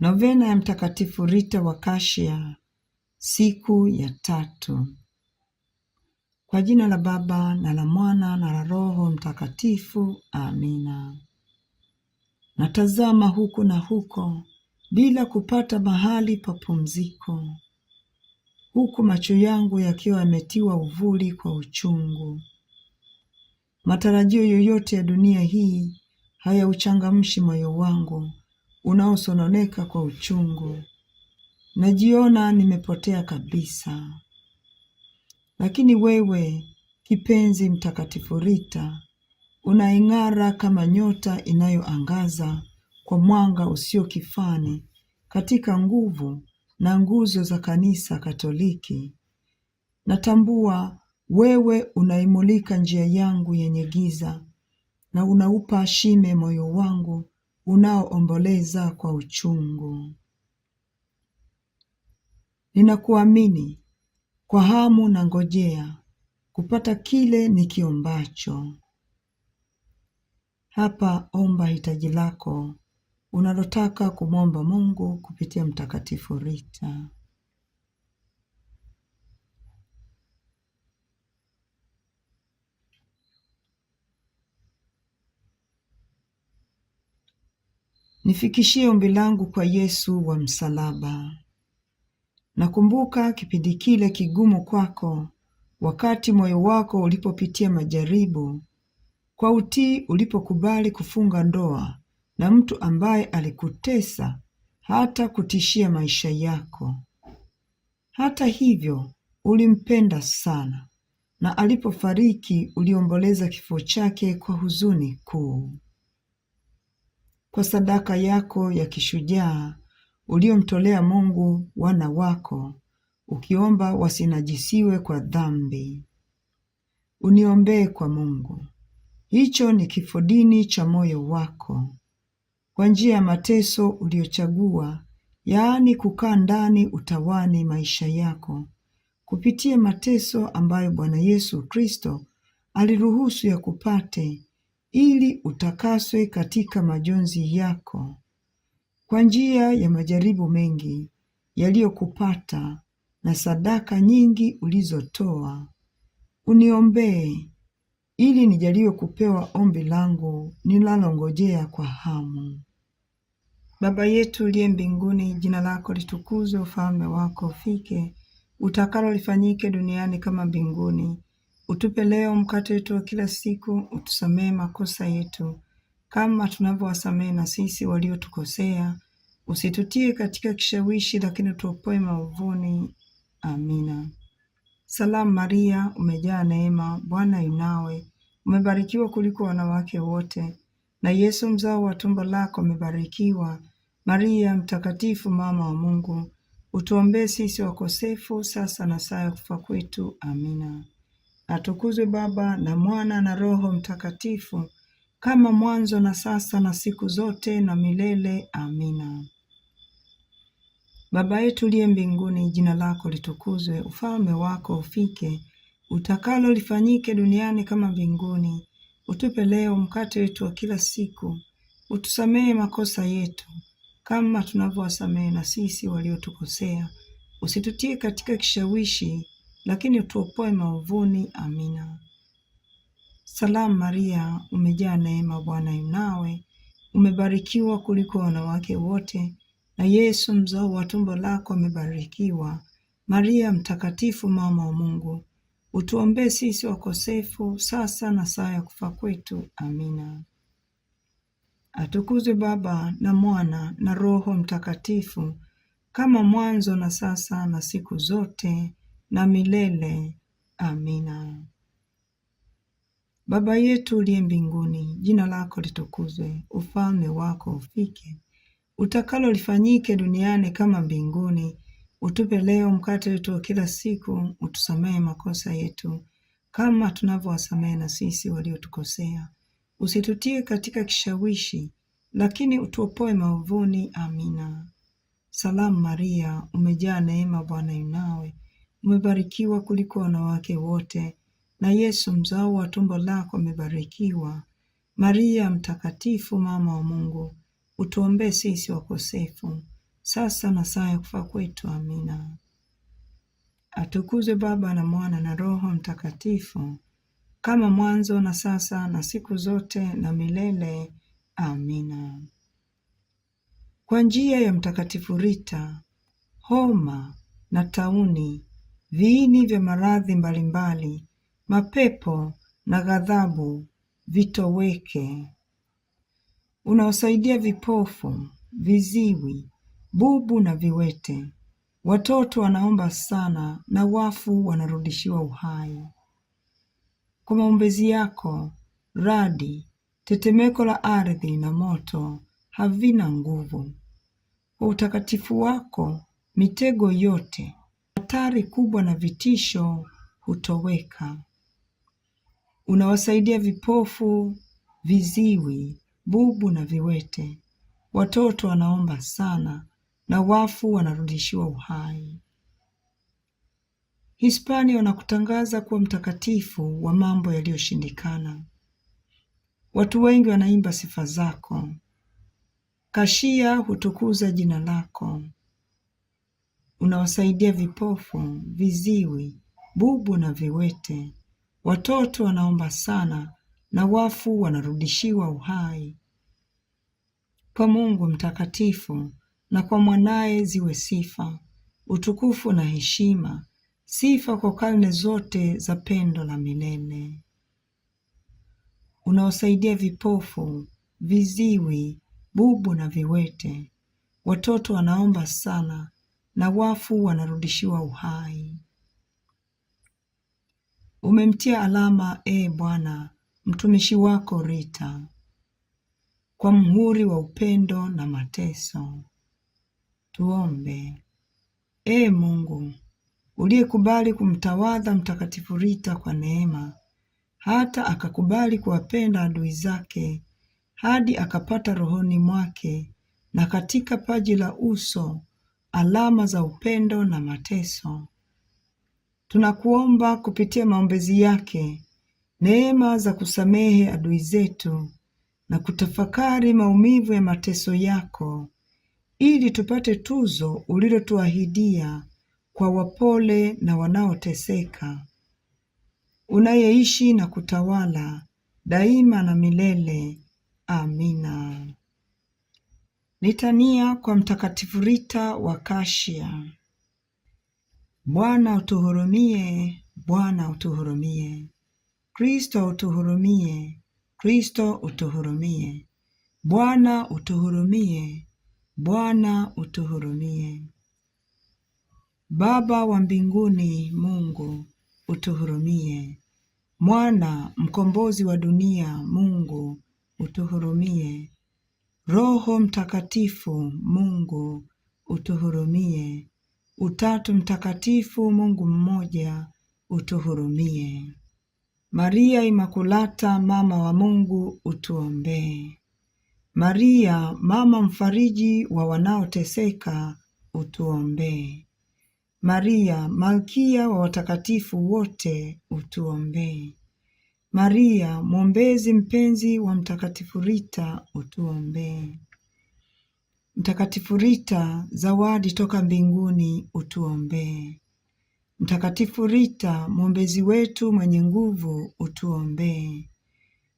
Novena ya Mtakatifu Rita wa Kashia, siku ya tatu. Kwa jina la Baba na la Mwana na la Roho Mtakatifu, amina. Natazama huku na huko bila kupata mahali pa pumziko, huku macho yangu yakiwa yametiwa uvuli kwa uchungu. Matarajio yoyote ya dunia hii hayauchangamshi moyo wangu unaosononeka kwa uchungu. Najiona nimepotea kabisa. Lakini wewe, kipenzi Mtakatifu Rita, unaing'ara kama nyota inayoangaza kwa mwanga usio kifani katika nguvu na nguzo za Kanisa Katoliki. Natambua wewe unaimulika njia yangu yenye giza na unaupa shime moyo wangu unaoomboleza kwa uchungu. Ninakuamini kwa hamu na ngojea kupata kile nikiombacho. Hapa omba hitaji lako unalotaka kumwomba Mungu kupitia Mtakatifu Rita. Nifikishie ombi langu kwa Yesu wa msalaba. Nakumbuka kipindi kile kigumu kwako, wakati moyo wako ulipopitia majaribu, kwa utii ulipokubali kufunga ndoa na mtu ambaye alikutesa hata kutishia maisha yako. Hata hivyo, ulimpenda sana na alipofariki uliomboleza kifo chake kwa huzuni kuu. Kwa sadaka yako ya kishujaa uliomtolea Mungu wana wako, ukiomba wasinajisiwe kwa dhambi. Uniombee kwa Mungu. Hicho ni kifodini cha moyo wako. Kwa njia ya mateso uliyochagua, yaani kukaa ndani utawani maisha yako, kupitia mateso ambayo Bwana Yesu Kristo aliruhusu yakupate ili utakaswe katika majonzi yako kwa njia ya majaribu mengi yaliyokupata na sadaka nyingi ulizotoa. Uniombee ili nijaliwe kupewa ombi langu ninalongojea kwa hamu. Baba yetu uliye mbinguni, jina lako litukuzwe, ufalme wako ufike, utakalo lifanyike duniani kama mbinguni. Utupe leo mkate wetu wa kila siku, utusamehe makosa yetu kama tunavyowasamehe na sisi waliotukosea, usitutie katika kishawishi, lakini utuopoe maovuni. Amina. Salamu Maria, umejaa neema, Bwana yunawe, umebarikiwa kuliko wanawake wote, na Yesu mzao wa tumbo lako umebarikiwa. Maria Mtakatifu, mama wa Mungu, utuombee sisi wakosefu, sasa na saa ya kufa kwetu. Amina. Atukuzwe Baba na Mwana na Roho Mtakatifu, kama mwanzo na sasa na siku zote na milele. Amina. Baba yetu uliye mbinguni, jina lako litukuzwe, ufalme wako ufike, utakalo lifanyike duniani kama mbinguni. Utupe leo mkate wetu wa kila siku, utusamehe makosa yetu kama tunavyowasamehe na sisi waliotukosea, usitutie katika kishawishi, lakini utuopoe maovuni. Amina. Salamu Maria, umejaa neema, Bwana yu nawe, umebarikiwa kuliko wanawake wote, na Yesu mzao wa tumbo lako amebarikiwa. Maria Mtakatifu, mama wa Mungu, utuombee sisi wakosefu, sasa na saa ya kufa kwetu. Amina. Atukuzwe Baba na Mwana na Roho Mtakatifu, kama mwanzo na sasa na siku zote na milele. Amina. Baba yetu uliye mbinguni, jina lako litukuzwe, ufalme wako ufike, utakalo lifanyike duniani kama mbinguni. Utupe leo mkate wetu wa kila siku, utusamehe makosa yetu kama tunavyowasamehe na sisi waliotukosea, usitutie katika kishawishi, lakini utuopoe maovuni. Amina. Salamu Maria, umejaa neema, Bwana yunawe, umebarikiwa kuliko wanawake wote na Yesu mzao wa tumbo lako amebarikiwa. Maria Mtakatifu, mama wa Mungu, utuombee sisi wakosefu, sasa na saa ya kufa kwetu. Amina. Atukuzwe Baba na Mwana na Roho Mtakatifu, kama mwanzo na sasa na siku zote na milele. Amina. Kwa njia ya Mtakatifu Rita, homa na tauni, viini vya maradhi mbalimbali, mapepo na ghadhabu vitoweke. Unawasaidia vipofu, viziwi, bubu na viwete. Watoto wanaomba sana na wafu wanarudishiwa uhai. Kwa maombezi yako, radi, tetemeko la ardhi na moto havina nguvu. Kwa utakatifu wako, mitego yote, hatari kubwa na vitisho hutoweka. Unawasaidia vipofu, viziwi, bubu na viwete. Watoto wanaomba sana na wafu wanarudishiwa uhai. Hispania wanakutangaza kuwa mtakatifu wa mambo yaliyoshindikana. Watu wengi wanaimba sifa zako. Kashia hutukuza jina lako. Unawasaidia vipofu, viziwi, bubu na viwete. Watoto wanaomba sana na wafu wanarudishiwa uhai. Kwa Mungu mtakatifu na kwa mwanaye ziwe sifa, utukufu na heshima, sifa kwa karne zote za pendo la milele. Unaosaidia vipofu, viziwi, bubu na viwete. Watoto wanaomba sana na wafu wanarudishiwa uhai. Umemtia alama, e Bwana, mtumishi wako Rita, kwa mhuri wa upendo na mateso. Tuombe. E Mungu uliyekubali kumtawadha Mtakatifu Rita kwa neema, hata akakubali kuwapenda adui zake hadi akapata rohoni mwake na katika paji la uso alama za upendo na mateso, tunakuomba kupitia maombezi yake neema za kusamehe adui zetu na kutafakari maumivu ya mateso yako, ili tupate tuzo ulilotuahidia kwa wapole na wanaoteseka, unayeishi na kutawala daima na milele. Amina. Litania kwa Mtakatifu Rita wa Kashia. Bwana utuhurumie, Bwana utuhurumie. Kristo utuhurumie, Kristo utuhurumie. Bwana utuhurumie, Bwana utuhurumie. Baba wa mbinguni, Mungu utuhurumie. Mwana mkombozi wa dunia, Mungu utuhurumie. Roho Mtakatifu, Mungu utuhurumie. Utatu Mtakatifu, Mungu mmoja, utuhurumie. Maria Imakulata, mama wa Mungu, utuombee. Maria mama mfariji wa wanaoteseka, utuombee. Maria malkia wa watakatifu wote, utuombee. Maria mwombezi mpenzi wa Mtakatifu Rita, utuombee. Mtakatifu Rita, zawadi toka mbinguni, utuombee. Mtakatifu Rita, mwombezi wetu mwenye nguvu, utuombee.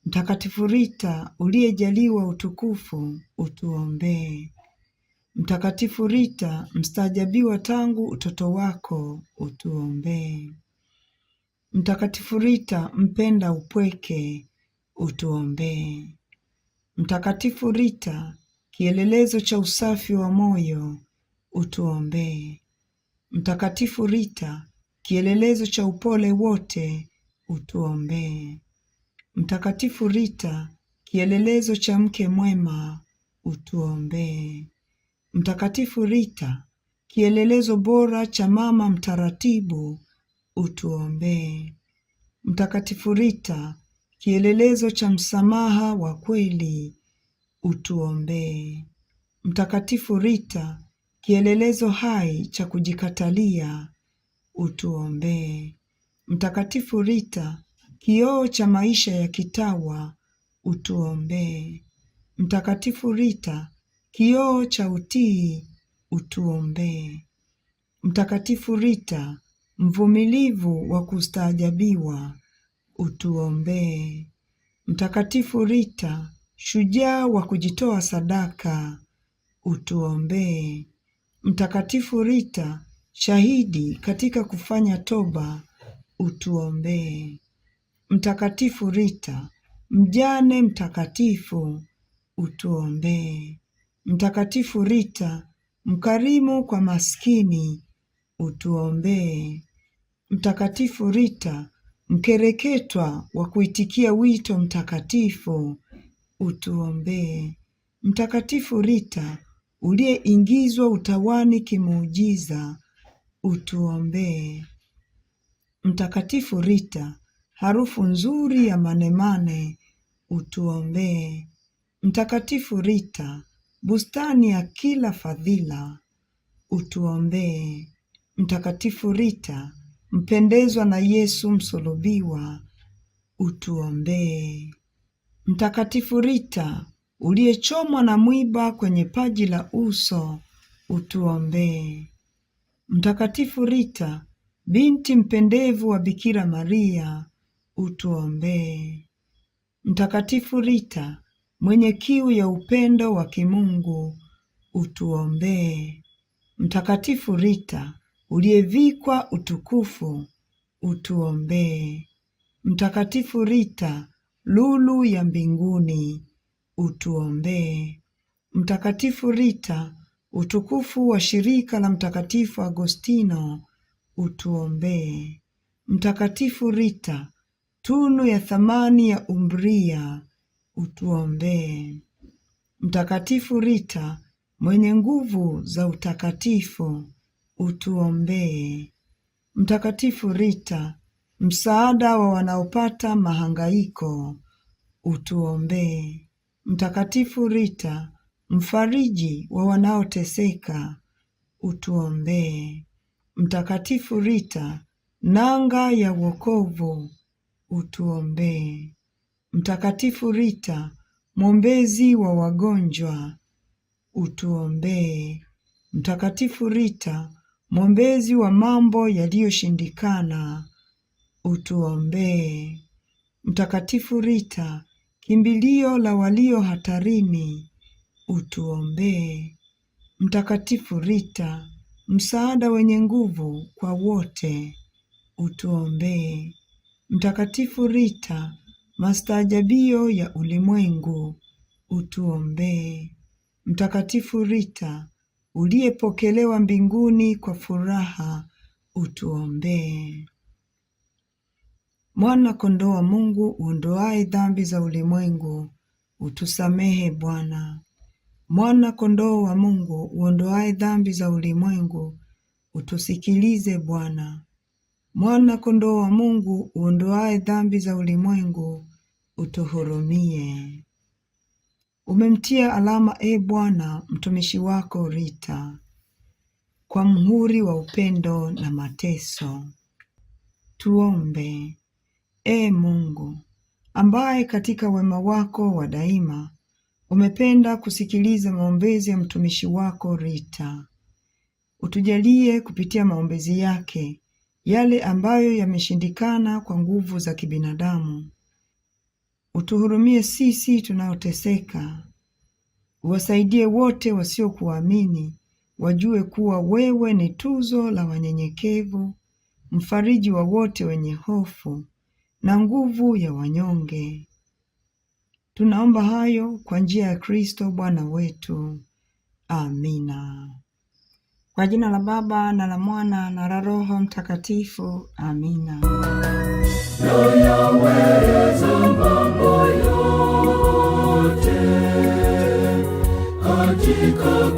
Mtakatifu Rita, uliyejaliwa utukufu, utuombee. Mtakatifu Rita, mstaajabiwa tangu utoto wako, utuombee. Mtakatifu Rita, mpenda upweke, utuombee. Mtakatifu Rita, kielelezo cha usafi wa moyo, utuombee. Mtakatifu Rita, kielelezo cha upole wote, utuombee. Mtakatifu Rita, kielelezo cha mke mwema, utuombee. Mtakatifu Rita, kielelezo bora cha mama mtaratibu, utuombee. Mtakatifu Rita, kielelezo cha msamaha wa kweli, utuombee. Mtakatifu Rita, kielelezo hai cha kujikatalia, utuombee. Mtakatifu Rita, kioo cha maisha ya kitawa, utuombee. Mtakatifu Rita, kioo cha utii, utuombee. Mtakatifu Rita, mvumilivu wa kustaajabiwa, utuombee. Mtakatifu Rita, shujaa wa kujitoa sadaka, utuombee. Mtakatifu Rita, shahidi katika kufanya toba, utuombee. Mtakatifu Rita, mjane mtakatifu, utuombee. Mtakatifu Rita, mkarimu kwa maskini, utuombee. Mtakatifu Rita, mkereketwa wa kuitikia wito mtakatifu, utuombee. Mtakatifu Rita, uliyeingizwa utawani kimuujiza, utuombee. Mtakatifu Rita, harufu nzuri ya manemane, utuombee. Mtakatifu Rita, bustani ya kila fadhila, utuombee. Mtakatifu Rita, mpendezwa na Yesu msulubiwa, utuombee. Mtakatifu Rita, uliyechomwa na mwiba kwenye paji la uso, utuombee. Mtakatifu Rita, binti mpendevu wa Bikira Maria, utuombee. Mtakatifu Rita, mwenye kiu ya upendo wa kimungu, utuombee. Mtakatifu Rita, uliyevikwa utukufu, utuombee. Mtakatifu Rita, lulu ya mbinguni, utuombee. Mtakatifu Rita, utukufu wa shirika la Mtakatifu Agostino, utuombee. Mtakatifu Rita, tunu ya thamani ya Umbria, utuombee. Mtakatifu Rita, mwenye nguvu za utakatifu, utuombee. Mtakatifu Rita, msaada wa wanaopata mahangaiko, utuombee. Mtakatifu Rita, mfariji wa wanaoteseka, utuombee. Mtakatifu Rita, nanga ya wokovu, utuombee. Mtakatifu Rita, mwombezi wa wagonjwa, utuombee. Mtakatifu Rita, mwombezi wa mambo yaliyoshindikana, utuombee. Mtakatifu Rita, kimbilio la walio hatarini, utuombee. Mtakatifu Rita, msaada wenye nguvu kwa wote, utuombee. Mtakatifu Rita, mastaajabio ya ulimwengu, utuombee. Mtakatifu Rita, uliyepokelewa mbinguni kwa furaha, utuombee. Mwana kondoo wa Mungu uondoaye dhambi za ulimwengu, utusamehe Bwana. Mwana kondoo wa Mungu uondoaye dhambi za ulimwengu, utusikilize Bwana. Mwana kondoo wa Mungu uondoaye dhambi za ulimwengu, utuhurumie. Umemtia alama, e Bwana, mtumishi wako Rita, kwa mhuri wa upendo na mateso. Tuombe. E Mungu, ambaye katika wema wako wa daima umependa kusikiliza maombezi ya mtumishi wako Rita, utujalie kupitia maombezi yake yale ambayo yameshindikana kwa nguvu za kibinadamu. Utuhurumie sisi tunaoteseka, uwasaidie wote wasiokuamini wajue kuwa wewe ni tuzo la wanyenyekevu, mfariji wa wote wenye hofu na nguvu ya wanyonge. Tunaomba hayo kwa njia ya Kristo Bwana wetu. Amina. Kwa jina la Baba na la Mwana na la Roho Mtakatifu. Amina. Nayaweza mambo yote katika